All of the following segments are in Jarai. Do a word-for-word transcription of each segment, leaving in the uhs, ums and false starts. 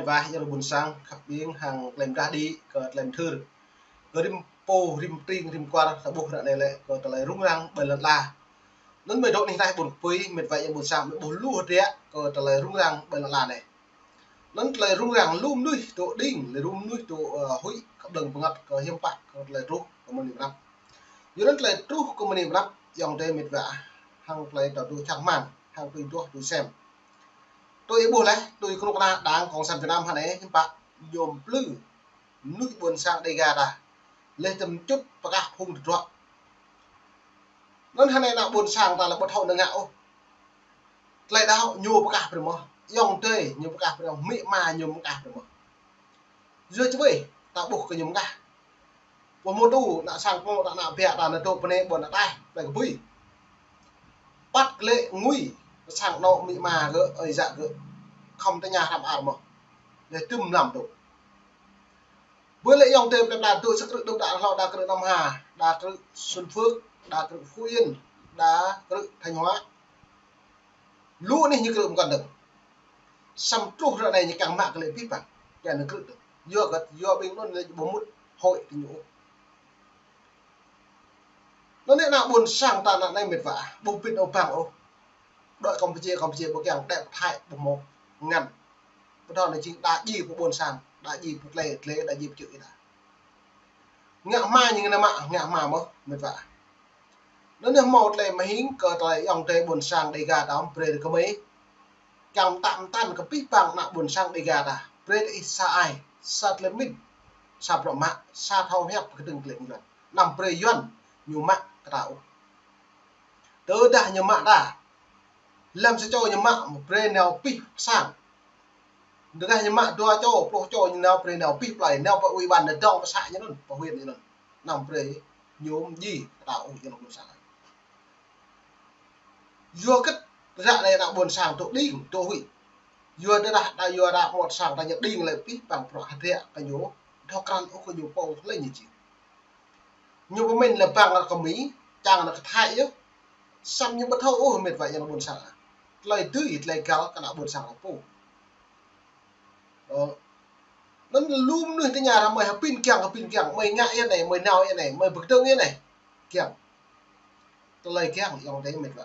Wah, yơh ƀôn sang khăp ƀing hăng tơlơi mơdah đĭ kơ tơlơi mơthưr. Kơ rĭm pô, rĭm tring, rĭm kwar, ta ƀuh ră anai lĕ kơ tơlơi rŭng răng ƀơi lŏn ala. Anŭn mơi dŏ anih taih ƀôn kơpui, mĕt wa yơh ƀôn sang, mơi ƀuh lu hơdră kơ tơlơi rŭng răng ƀơi lŏn ala anai. Anŭn tơlơi rŭng răng lu mơnuih dŏ đing, lu mơnuih dŏ, ơ, huĭ kơ blơ̆ng bơngăt kơ hiư̆m pă kơ tơlơi truh kơ mơni mơnăp. Yua anŭn tơlơi truh kơ mơni mơnăp, ayŏng adơi mĕt wa, hăng tơlơi ta dŏ čang rơmang, hăng tui duah tui sem. Tui ih ƀuh laih, tui kơnuk kơna Đảng Cộng sản Việt Nam hơnai, hiư̆m pă, ñu plư mơnuih ƀôn sang Đêga ta. Laih tơm čut pơkah phung tơdruă. Anŭn hơnai ană ƀôn sang ta lĕ ƀu thâo nao ngă ôh. Tơlơi đaŏ ñu pơkah brơi mơ̆n. Ayŏng adơi ñu pơkah brơi mơ̆n. Amĭ ama ñu pơkah brơi mơ̆n. Yua čơwei ta ƀuh kơ ñu pơkah. Pô mơ̆ tŭ, ană sang pô, ană biă ta nao dŏ pơ anai ƀôn ană taih, plơi kơpui. Păt klĕ ngui, sang anŏ amĭ ama gơ̆, ơi yă gơ̆. Khŏm tơña hrăm ar mơ̆n. Laih tơm mlam dŏ. Ƀơi lĕ ayŏng adơi plơi pla dŏ sa krư̆ Đông Đa Hlâo, đa krư̆ Nam Hà, đa krư̆ Xuân Phước, đa krư̆ Phú Yên, đa krư̆ Thanh Hóa. Lu anih ñu krư̆ mơkăn dơ̆ng. Samơ̆ truh ră anai ñu kiăng mă kơ lĕ pih păng. Kiăng ñu krư̆ dơ̆ng. Yua hơget, yua ƀing anŭn lĕ ƀu mŭt hơi tơ ñu. Anŭn anai ană ƀôn sang ta anai mĕt wa, ƀu pĭt ôh bang ôh. Đuaĭ Campuchia, Campuchia ƀu kiăng, đuaĭ pơ Thái ƀu hmâo ngăn. Pơtô anai jing đa ji pơ ƀôn sang, đa ji pơ tơlơi, tơlơi, đa ji pơ čư̆ ih ta. Ngă hmua ñu ngă mă, ngă hmua mơ̆n, mĕt wa. Anŭn anai hmâo tơlơi mơhing kơ tơlơi ayŏng adơi ƀôn sang Đêga ta brơi kơ mơi. Kiăng mơtă mơtăn kơ pih păng ană ƀôn sang Đêga ta. Brơi ih sa ai, sa tơlơi mĭn, sa bruă mă, sa thâo hiăp kơdơ̆ng tơlơi Yuan. Anăm brơi Yuan ñu mă kơ ta ôh. Tơdah ñu mă ta, lăm sa čô ñu mă, brơi nao pih sang. Tơdah ñu mă dua čô, pluh čô ñu nao brơi nao pih plơi, nao pơ ủy ban nao dŏng pơ să ñu anŭn, pơ huyện ñu anŭn. Anăm brơi ñu mơji kơ ta ôh, yua anŭn ƀôn sang. Yua hơget ră anai ană ƀôn sang dŏ đing, dŏ huĭ. Yua tơdah, tơdah yua ană ƀôn sang ta ñu đing lĕ pih păng bruă hơdră kơ ñu, dŏ krăn ôh kơ ñu pô hlơi ñu jing. Ñu pơmĭn lĕ bang ană kơ Mi, čang ană kơ Thái yơh. Samơ̆ ñu ƀu thâo ôh mĕt wa yơh ană ƀôn sang. Tơlơi dưi, tơlơi găl kơ ană ƀôn sang ta pô. Ơ. Anŭn lu mơnuih tơña ră mơi hơpĭn kiăng, hơpĭn kiăng, mơi ngă yơh anai, mơi nao yơh anai, mơi pơkơdơ̆ng yơh anai. Kiăng. Tơlơi kiăng, ayŏng adơi mĕt wa.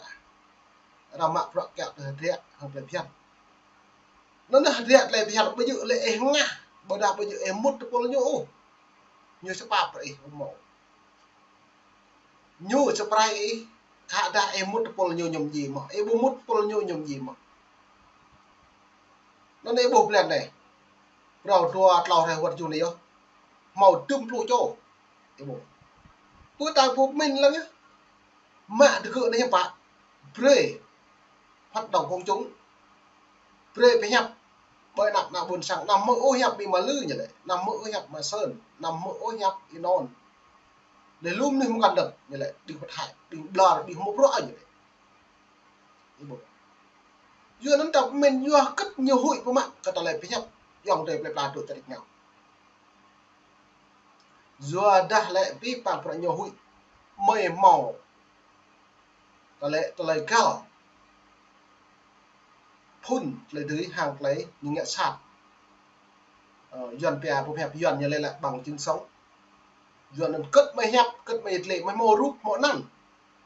Ră mă bruă kiăng tơ hơdră, hăng tơlơi phiăn. Anŭn hơdră tơlơi phiăn, ƀu djơ̆ lĕ ih ngă, ƀôdah ƀu djơ̆ ih mŭt tơpul ñu ôh. Ñu sơpă brơi ih ƀu hmâo. Ñu sơpă brơi ih, khă dah ih mŭt tơpul ñu ñu mơji mơ̆n. Ih ƀu mŭt tơpul ñu ñu mơji mơ̆n. Anŭn ih ƀuh blan anai. Phrâo dua tlâo hrơi wơ̆t jun anai yơh. Hmâo dŭm pluh čô. Ih ƀuh. Pơ ta pơmĭn lăng yơh. Mă tơgŭ anai hiư̆m pă. Brơi. Hoạt động công chúng. Brơi pơhiăp. Ƀơi anăp ană ƀôn sang, anăm hmư̆ ôh hiăp ƀing mă lư ñu lĕ, anăm hmư̆ ôh hiăp mă Sơn, anăm hmư̆ ôh hiăp ih anŭn. Laih lu mơnuih mơkăn dơ̆ng ñu lĕ, ƀing pơthai, ƀing ƀlŏr, ƀing hmâo bruă ñu lĕ. Ih ƀuh. Yua anŭn ta pơmĭn yua hơget ñu huĭ pơmă kơ tơlơi pơhiăp ayŏng adơi plơi pla dŏ čơrĭt rơngiao. Yua dah lĕ pih păng bruă ñu huĭ, mơi hmâo tơlơi, tơlơi găl. Phŭn tơlơi dưi hăng tơlơi ñu ngă sat. Ơ, Yuan pia, pơhiăp Yuan ñu lĕ lĕ bằng chứng sống. Yua anŭn hơget mơi hiăp, hơget mơi tlĕ, mơi hmâo rup, hmâo anăn,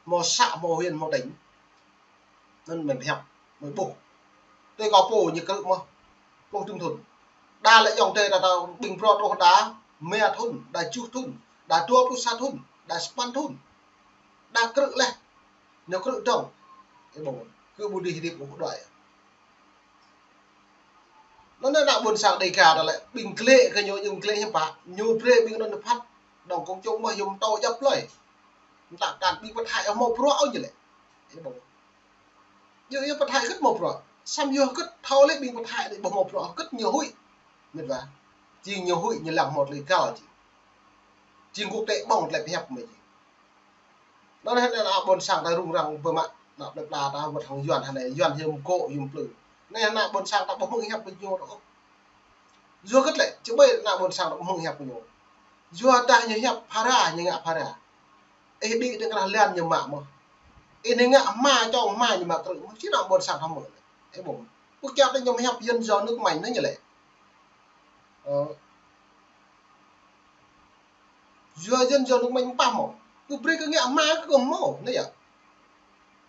hmâo să, hmâo huyện, hmâo tỉnh. Anŭn mơi pơhiăp, mơi ƀuh. Tui kâo pô ñu krư̆ mơ̆n, pluh dŭm thŭn. Đa lĕ ayŏng adơi đa, đa ƀing phrâo truh đa rơma thŭn, đa tơjuh thŭn, đa dua pluh sa thŭn, đa sapăn thŭn. Đa krư̆ laih, ñu krư̆ dơ̆ng. Ih ƀuh, kơ ƀu dưi hơdip ƀu đuaĭ. Anŭn ană ƀôn sang Đêga ta lĕ, ƀing klĕ kơ ñu, ñu klĕ hiư̆m pă, ñu brơi ƀing anŭn phat, dŏng kông čông mơ̆ yôm tâo djăp plơi. Mơta kăn ƀing pơthai hmâo bruă ôh ñu lĕ. Ih ƀuh. Yua, yua pơthai hơget hmâo bruă. Samơ̆ yua hơget thâo lĕ ƀing pơthai anai ƀu hmâo bruă, hơget ñu huĭ. Mĕt wa. Jing ñu huĭ ñu lăng hmâo tơlơi găl jing. Jing quốc tế ƀơ̆ng tơlơi pơhiăp mơi jing. Anŭn anai ană ƀôn sang ta rŭng răng pơmă, ană plơi pla ta wơ̆t hăng Yuan hơnai, Yuan hiư̆m gŏ hiư̆m plư. Anai ană ƀôn sang ta ƀu hmư̆ hiăp kơ ñu ôh. Yua hơget lĕ, čơƀai ană ƀôn sang ta ƀu hmư̆ hiăp kơ ñu. Yua dah ñu hiăp phara, ñu ngă phara. Ih đĭ tơkrah lan ñu mă mơ̆n. Ih ngă hmua čŏng hmua ñu mă krư̆ mơ̆n. Či ană ƀôn sang hmư̆ lĕ. Ih ƀuh. Pơkiaŏ tơ ñu hiăp Dân do nước Mày anŭn ñu lĕ. Ơ. Yua dân yua nŭk mĕñ pah mơ̆. Pô brơi kơ ngă hma kơ kơ mơ̆, anai yơh.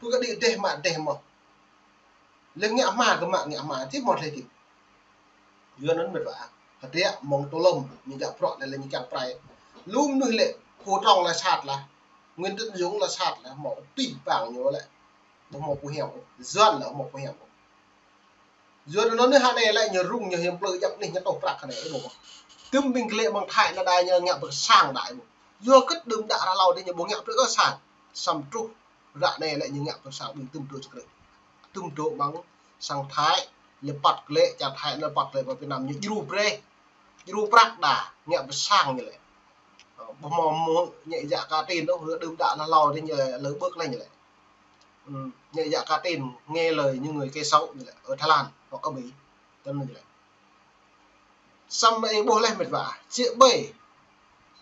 Pô kơ đĭ dêh mă dêh mơ̆. Lĕ ngă hma kơ mă ngă hma, či mơ̆ lĕ či. Yua anŭn mĕt wa. Hơdră mơ̆ng tơlŏm, ñu djă prŏ lĕ lĕ ñu kiăng prai. Lŭm mơnuih lĕ, phô trong lĕ sat lah. Nguyễn Tấn Dũng lĕ sat lah, mơ̆ tui pang ñu lĕ. Ƀu mơ̆ pô hiam, Yuan lĕ mơ̆ pô hiam. Yua anŭn anai hơnai lĕ ñu rŭng ñu hiam plư djăp anih ñu tŏh prăk hơnai ih ƀuh. Tơm ƀing klĕ mơ̆ng Thái anai đa ñu ngă pơ sang đa ih ƀuh. Yua kơ đưm đă ră hlâo dih ñu ƀu ngă pơ sang. Samơ̆ truh ră anai lĕ ñu ngă pơ sang ƀing tơm dŏ sơkrư̆. Tơm dŏ mơ̆ng sang Thái, lĕ păt klĕ, čar Thái lĕ păt klĕ pơ Việt Nam ñu djru brơi. Djru prăk đa, ngă pơ sang ñu lĕ. Ơ, ƀu mơ̆ mơ̆ ñu djă kơ tin ôh, đưm đă ră hlâo dih ñu lĕ lơ ƀơ̆k lĕ ñu lĕ. Ừm, ñu djă kơ tin, nghe lời những người kẻ xấu ñu lĕ, ở Thái Lan hoặc ở Mỹ. Tơm ñu lĕ. Samơ̆ ih ƀuh lĕ mĕt wa, či ƀai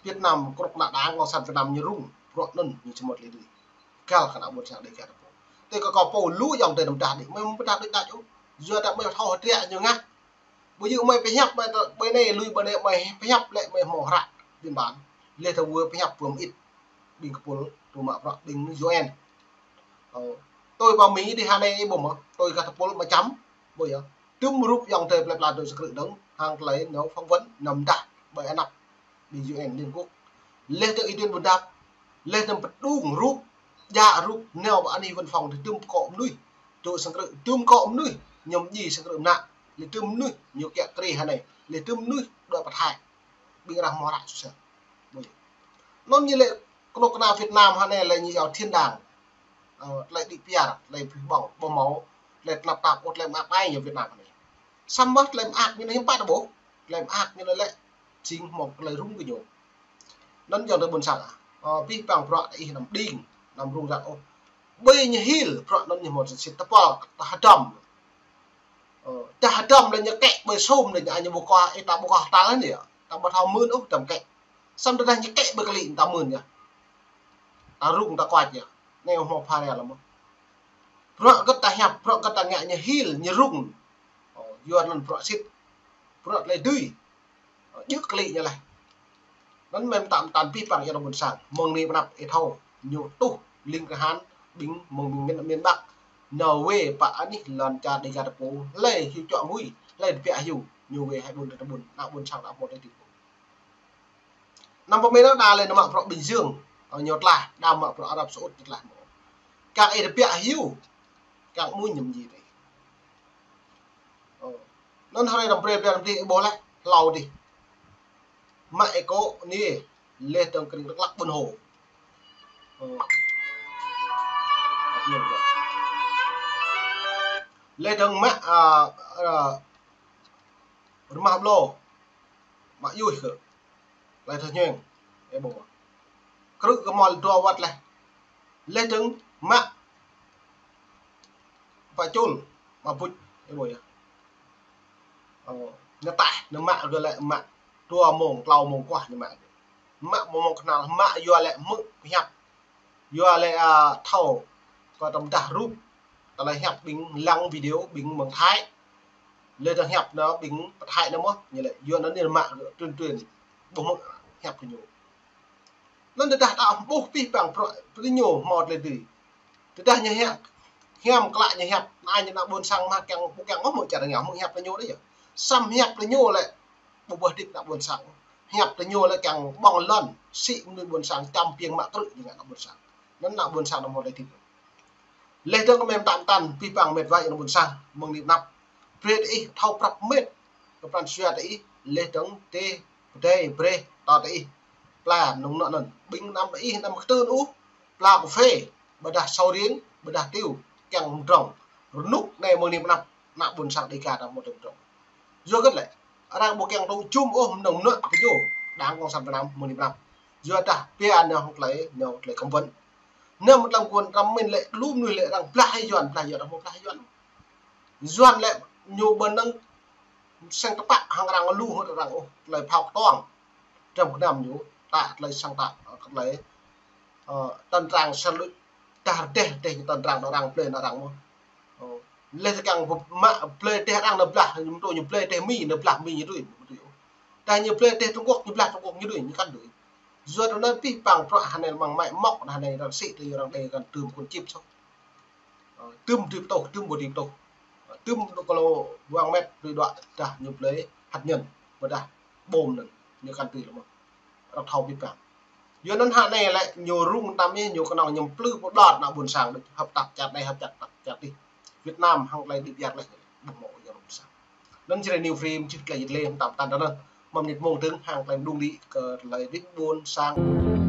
Việt Nam, krŭk nă đảng cộng sản Việt Nam ñu rŭng, bruă anŭn ñu či mơ̆t lĕ dih. Găl kơ ană ƀôn sang Dêga ta pô. Tui kơ kâo pô lu ayŏng adơi anăm pơdah đĭ, mơi mơ̆ pơdah đĭ đač ôh. Yua dah mơi thâo hơdră ñu ngă. Ƀu djơ̆ mơi pơhiăp mơi tơ, ƀơi anai lui ƀơi anai mơi pơhiăp lĕ mơi hmâo hră biên bản. Lĕ tơ wơ̆t pơhiăp pơm it. Ƀing kơpul tŭ mă bruă ƀing U N. Ơ, tui pơ Mỹ dih hơnai ih ƀuh mơ̆, tui kơ tơpul mơčăm, ƀuh yơh. Tơm rup ayŏng adơi plơi pla dŏ sơkrư̆ dơ̆ng, hăng tơlơi nao phỏng vấn, anăm pơdah, ƀơi anăp, ƀing U N Liên Quốc. Lĕ tơ Y Tuyên Bùn Dap, lĕ tơm pơđung rup, djă rup, nao pơ anih văn phòng dih tơm pơkŏ mơnuih, dŏ sơkrư̆, tơm pơkŏ mơnuih, ñu mơdjai sơkrư̆ mơnă, lĕ tơm mơnuih, ñu kiă kriê hơnai, lĕ tơm mơnuih, dŏ pơ Thái. Ƀing arăng hmâo hră sô sel. Anŭn ñu lĕ kơnuk kơna Việt Nam hơnai lĕ ñu yua thiên đàng. Ơ, tơlơi đĭ piar, tơlơi pih ƀong, ƀu hmâo, tơlơi tơnap tap, ôh, tơlơi mơak ƀai ñu Việt Nam hơnai. Samơ̆ tơlơi mơak ñu anai hiư̆m pă ƀuh, tơlơi mơak ñu anai lĕ, jing hmâo tơlơi rŭng kơ ñu. Anŭn ayŏng adơi ƀôn sang ah. Ơ, pih pang bruă ta ih anăm đing, anăm rŭng răng ôh. Ƀơi ñu hil, bruă anŭn ñu hmâo sĭt sĭt tơpul, ta hơdrăm. Ơ, ta hơdrăm lĕ ñu kĕ ƀơi sum lĕ ñu, ñu ƀu kơ, ih ta ƀu kơ tal anai yơh. Ta ƀu thâo mưn ôh, hơdrăm kĕ. Samơ̆ tơdah ñu kĕ ƀơi klĭ ta mưn yơh. Ta rŭng ta kuač yơh. Anai hmâo pha rel mơ̆. Bruă gơ̆t ta hiăp, bruă gơ̆t ta ngă ñu hil, ñu rŭng. Ơ, yua anŭn bruă sĭt. Bruă tơlơi dưi. Ơ, djơ̆ klĭ ñu laih. Anŭn mơ̆ tam tan pih pang ayŏng adơi ƀôn sang. Mơ̆ng anai pơ anăp ih thâo. Ñu tuh ling kơhan ƀing mơ̆ng ƀing miền, miền Bắc. Nao wai pơ anih lŏn čar Dêga ta pô. Hlơi hyu čŏk ngui. Hlơi tơbiă hyu. Ñu wai hai ƀôn ta ƀôn. Ană ƀôn sang ta ƀôn ta dih. Năm pơmĭn anŭn đa lĕ nao mă bruă Bình Dương, ơ, ñu tlaih, đa mă bruă Arab Saudi ñu tlaih mơ̆. Kiăng ih tơbiă hyu, kiăng mui ñu mơdjai tih. Ơ. Anŭn hrơi năm brơi brơi năm dih ih ƀuh laih, hlâo dih. Mă ih kơ anai, lĕ tơng kơring rơklăk ƀôn hô. Ơ. Lĕ tơng mă, ơ, ơ, rơmah ƀlô. Mă yuih kơ. Tơlơi thâo ñeng. Ơ ƀuh. Krư̆ kơ mơ̆ dua wơ̆t laih. Lĕ dơ̆ng mă pơčul, mă buč. Ơ ƀuh yơh. Ơ, ñu taih, ñu mă kơ lĕ mă dua mông, klâo mông kuah ñu mă. Mă mông kơnăl, mă yua lĕ hmư̆ pơhiăp. Yua lĕ, a, thâo kơ tơm dah rup, tơlơi hiăp ƀing lăng video ƀing mơ̆ng Thái. Lĕ tơlơi hiăp anŭn ƀing pơ Thái anŭn mơ̆, ñu lĕ yua anŭn ñu mă truyền truyền, ƀu hmư̆ hiăp kơ ñu. Anŭn tơdah ta ƀuh pih pang bruă, pơ ñu hmâo tơlơi dưi. Tơdah ñu hiăp, hiam klă ñu hiăp, anai ñu ană ƀôn sang mă kiăng, ƀu kiăng ôh mơ̆ čar ngă, hmư̆ hiăp kơ ñu đôč yơh. Samơ̆ hiăp kơ ñu lĕ, ƀu ƀuh hơdip ană ƀôn sang. Hiăp kơ ñu lĕ kiăng ƀơ̆ng lŏn, sĭ mơnuih ƀôn sang, čăm piêng mă krư̆ ñu ngă ană ƀôn sang. Anŭn ană ƀôn sang anăm hmâo tơlơi dưi. Lĕ dơ̆ng kơ mĕm tam tan, pih pang mĕt wa ayŏng ƀôn sang, mơ̆ng anai pơ anăp. Brơi tơ ih thâo prăp mĕt, kơ pran jua tơ ih, lĕ dơ̆ng tê, pơdai, brơi, tơ tơ ih. Pla, nŭng nŏ anŭn, ƀing anăm tơ ih, anăm kơtưn ôh, pla kơphê, ƀôdah sâu riêng, ƀôdah tiu, kiăng mơdrŏng. Rơnŭk anai mơ̆ng anai pơ anăp, ană ƀôn sang Dêga ta hmâo tơlơi mơdrŏng. Yua hơget lĕ, arăng ƀu kiăng tŭ jum ôh mơnơ̆ng mơnuă kơ ñu, Đảng Cộng sản Việt Nam mơ̆ng anai pơ anăp. Yua dah pia nao hăng tơlơi, nao tơlơi cấm vận. Nao mơ̆ng tlam kuôn tlam min lĕ, lu mơnuih lĕ arăng blah hĭ Yuan, blah Yuan, arăng hmâo blah hĭ Yuan. Yuan lĕ ñu ƀơ̆n năng seng tơpă hăng arăng lu hơ̆t arăng ôh, tơlơi phao kơtuang. Trăm kơnăm ñu, tă tơlơi sang tă, tơlơi, ơ, tơ̆n arăng sel lu, dah rơdêh, rơdêh ñu tơ̆n arăng, arăng blơi arăng mơ̆. Ơ, lĕ tơ kiăng mă blơi rơdêh arăng nao blah, ñu mơ̆ tui ñu blơi rơdêh Mi, nao blah Mi ñu tui, mơ̆ tui ôh. Tơdah ñu blơi tơlơi Trung Quốc, ñu blah Trung Quốc ñu đuaĭ, ñu kăn đuaĭ. Yua anŭn pih pang prăk hơnai mơ̆ng mai mŏk, hơnai răng sĭ tơ yua răng đe kăn tơm kŭn čip soh. Ơ, tơm tui pơtô, tơm ƀu tui pơtô. Ơ, tơm kơ lô wang met tui đuaĭ tơdah ñu blơi hăt ñăn, ƀôdah bom anŭn, ñu kăn tui lơ mơ̆n. Răng thâo pih pang. Yua anŭn hơnai lĕ ñu rŭng tăm yơh, ñu kơnơ̆ng ñu plư pơđar ană ƀôn sang đôč, hăp tăp čar anai, hăp čar tăp čar adih. Việt Nam hăng tơlơi đĭ biă lĕ, ƀu hmâo yua ƀôn sang. Anŭn Jrai New Frame čih tơlơi yơh lĕ, hăm tam tăn anŭn. Mơ̆ng mơnit mông tơ̆ng hăng tơlơi mơđung đĭ kơ tơlơi đĭ ƀôn sang.